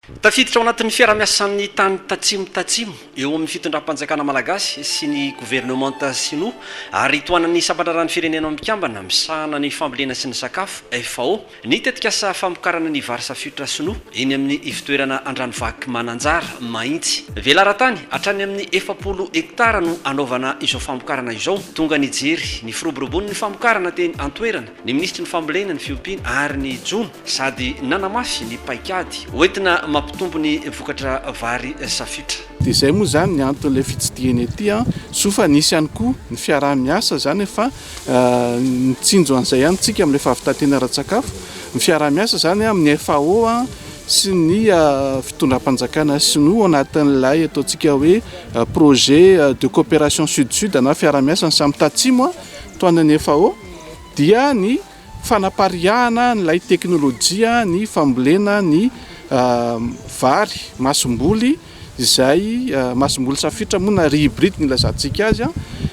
Tafiditra ao anatin'ny fiarahamiasan'ny tany tatsimo tatsimo eo amin'ny fitondram-panjakana malagasy sy ny governemanta sinoa ary tohanan'ny sampandraharahan'ny Firenena Mikambana misahana ny fambolena sy ny sakafo, FAO, ny tetikasa famokarana ny vary safiotra sinoa eny amin'ny ivotoerana Andranovaky Mananjara, Mahitsy. Velaran-tany hatrany amin'ny 40 hektara no hanaovana izao famokarana izao. Tonga nijery ny firoborobon'ny famokarana teny an-toerana ny minisitry ny fambolena, ny fiompiana ary ny jono. Sady nanamafy ny paikady hoentina mampitombo ny vokatra vary safiotra. Dia izay moa izany ny anton'ilay fitsidihana ety an, soa fa nisy ihany koa ny fiaraha-miasa izany fa nitsinjo an'izay ihany tsika amin'ilay fahavitan-tena ara-tsakafo, ny fiaraha-miasa izany amin'ny FAO sy ny fitondram-panjakana sinoa ao anatin'ilay ataontsika hoe projet de coopération sud-sud na fiaraha-miasa ny samy tatsimo tohanan'ny FAO dia ny Fanapariahana an'ilay teknolojia ny fambolena ny vary masomboly izay masomboly safiotra moa na riz hybride no ilazantsika azy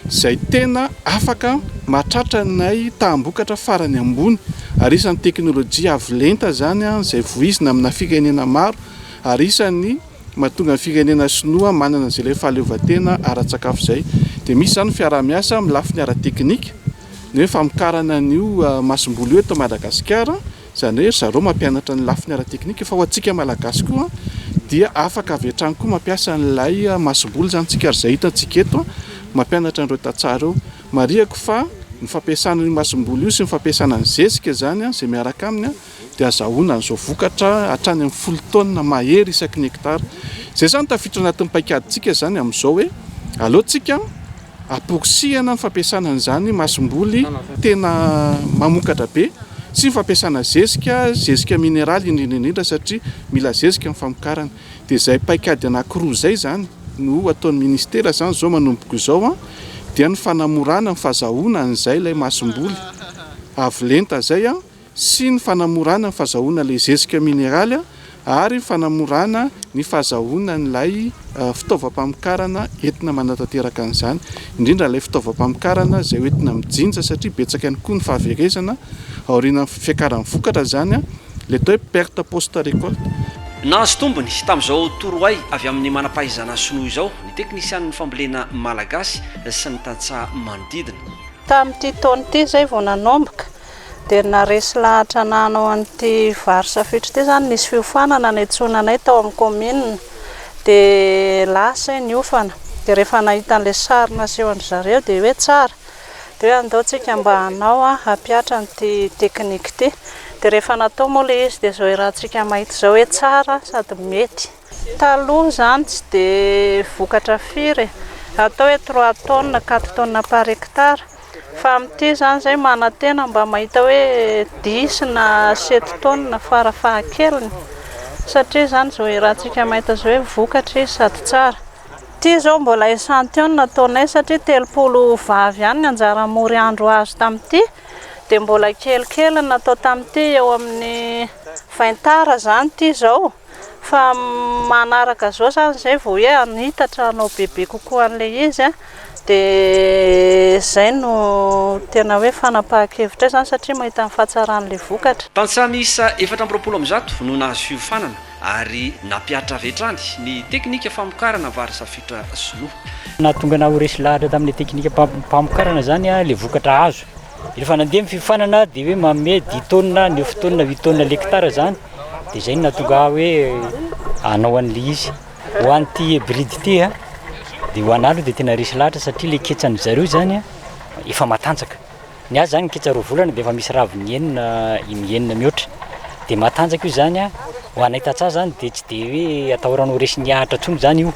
izay tena afaka mahatratra an'ilay taham-bokatra farany ambony ary isan'ny teknolojia avo lenta izany izay voizina amina firenena maro ary isan'ny mahatonga ny firenena sinoa manana izay ilay fahaleovantena ara-tsakafo izay. Dia misy izany ny fiaraha-miasa amin'ny lafiny ara-teknika. Ny hoe famokarana an'io masomboly io eto Madagasikara, izany hoe ry zareo mampianatra ny lafiny ara-teknika, fa ho antsika Malagasy koa dia afaka avy hatrany koa mampiasa an'ilay masomboly izany tsika ary izay hitantsika eto mampianatra an'ireo tantsaha ireo. Marihako fa ny fampiasana an'io masomboly io sy ny fampiasana ny zezika izany izay miaraka aminy dia azahoana an'izao vokatra hatrany amin'ny folo taonina mahery isaky ny hectare. Izay izany tafiditra anatin'ny paikadintsika izany amin'izao hoe aleo tsika Amporisihana ny fampiasana an'izany masomboly tena mamokatra be sy ny fampiasana zezika, zezika mineraly indrindra indrindra satria mila zezika ny famokarana. Dia izay paikady anankiroa izay izany no ataon'ny ministera izany izao manomboka izao an, dia ny fanamorana ny fazahoana an'izay ilay masomboly avo lenta izay an, sy ny fanamorana ny fazahoana ilay zezika mineraly ary ny fanamorana ny fazahoana an'ilay fitaovam-pamokarana entina manatanteraka an'izany, indrindra ilay fitaovam-pamokarana izay hoentina mijinja satria betsaka ihany koa ny fahaverezana aorianan'ny fiakaran'ny vokatra izany, ilay atao hoe perte post récolte. Nahazo tombony tamin'izao torohay avy amin'ny manam-pahaizana sinoa izao ny teknisianin'ny fambolena malagasy sy ny tantsaha manodidina. Tamin'ity taona ity izay vao nanomboka Dia naharesy lahatra anah hanao an'ity vary safiotra ity izany, nisy fiofanana niantsoana anay tao amin'ny kaominina, dia lasa aho niofana, dia rehefa nahita an'ilay sary nasehon-dry zareo dia hoe tsara, dia hoe andao tsika mba hanao hampihatra an'ity teknika ity, dia rehefa natao moa ilay izy dia izao iarahantsika mahita izao hoe tsara sady mety. Taloha izany tsy dia vokatra firy e, atao hoe trois tonnes, quatre tonnes par hectare, Fa amin'ity izany izay manantena mba mahita hoe dix na sept tonnes fara fahakeliny satria izany izao iarahantsika mahita izao hoe vokatra izy sady tsara. Ity izao mbola echantillon no nataonay satria 30 vavy ihany ny anjara mory andro azo tamin'ity dia mbola kelikely no natao tamin'ity eo amin'ny vingt ara izany ity izao. Fa manaraka zao zany zay vao hoe hanitatra hanao bebe kokoa an'ilay izy an, dia zay no tena hoe fanapahan-kevitray zany satria mahita ny fahatsaran'ilay vokatra. Tantsaha miisa 124 no nahazo fiofanana ary nampihatra avy hatrany ny teknika famokarana vary safiotra sinoa. Nahatonga anah ho resy lahatra tamin'ilay teknikam-pamokarana zany ilay vokatra azo. Rehefa nandeha ny fiofanana dia hoe manome dix tonnes, neuf tonnes, huit tonnes l'hectare zany. Dia izay no nahatonga ahy hoe hanao an'ilay izy. Ho an'ity hybride ity a, dia ho an'ahy aloha dia tena resy lahatra satria ilay ketsan'ny zareo izany a, efa matanjaka. Ny azy izany ny ketsa roa volana dia efa misy raviny enina, enina mihoatra. Dia matanjaka io izany a, ho anay tantsaha izany dia tsy dia hoe atahorana ho resin'ny ahitra intsony izany io.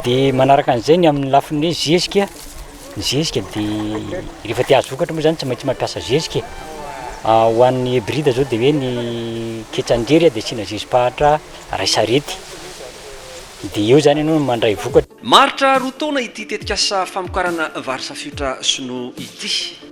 Dia manaraka an'izay ny amin'ny lafiny hoe zezika. Ny zezika dia rehefa te hahazo vokatra moa zany tsy maintsy mampiasa zezika e. Ho an'ny hybride zao dia hoe ny ketsan-drery dia asiana zezi-pahatra iray sarety. Dia eo zany ianao no mandray vokatra. Maharitra roa taona ity tetikasa famokarana vary safiotra sinoa ity.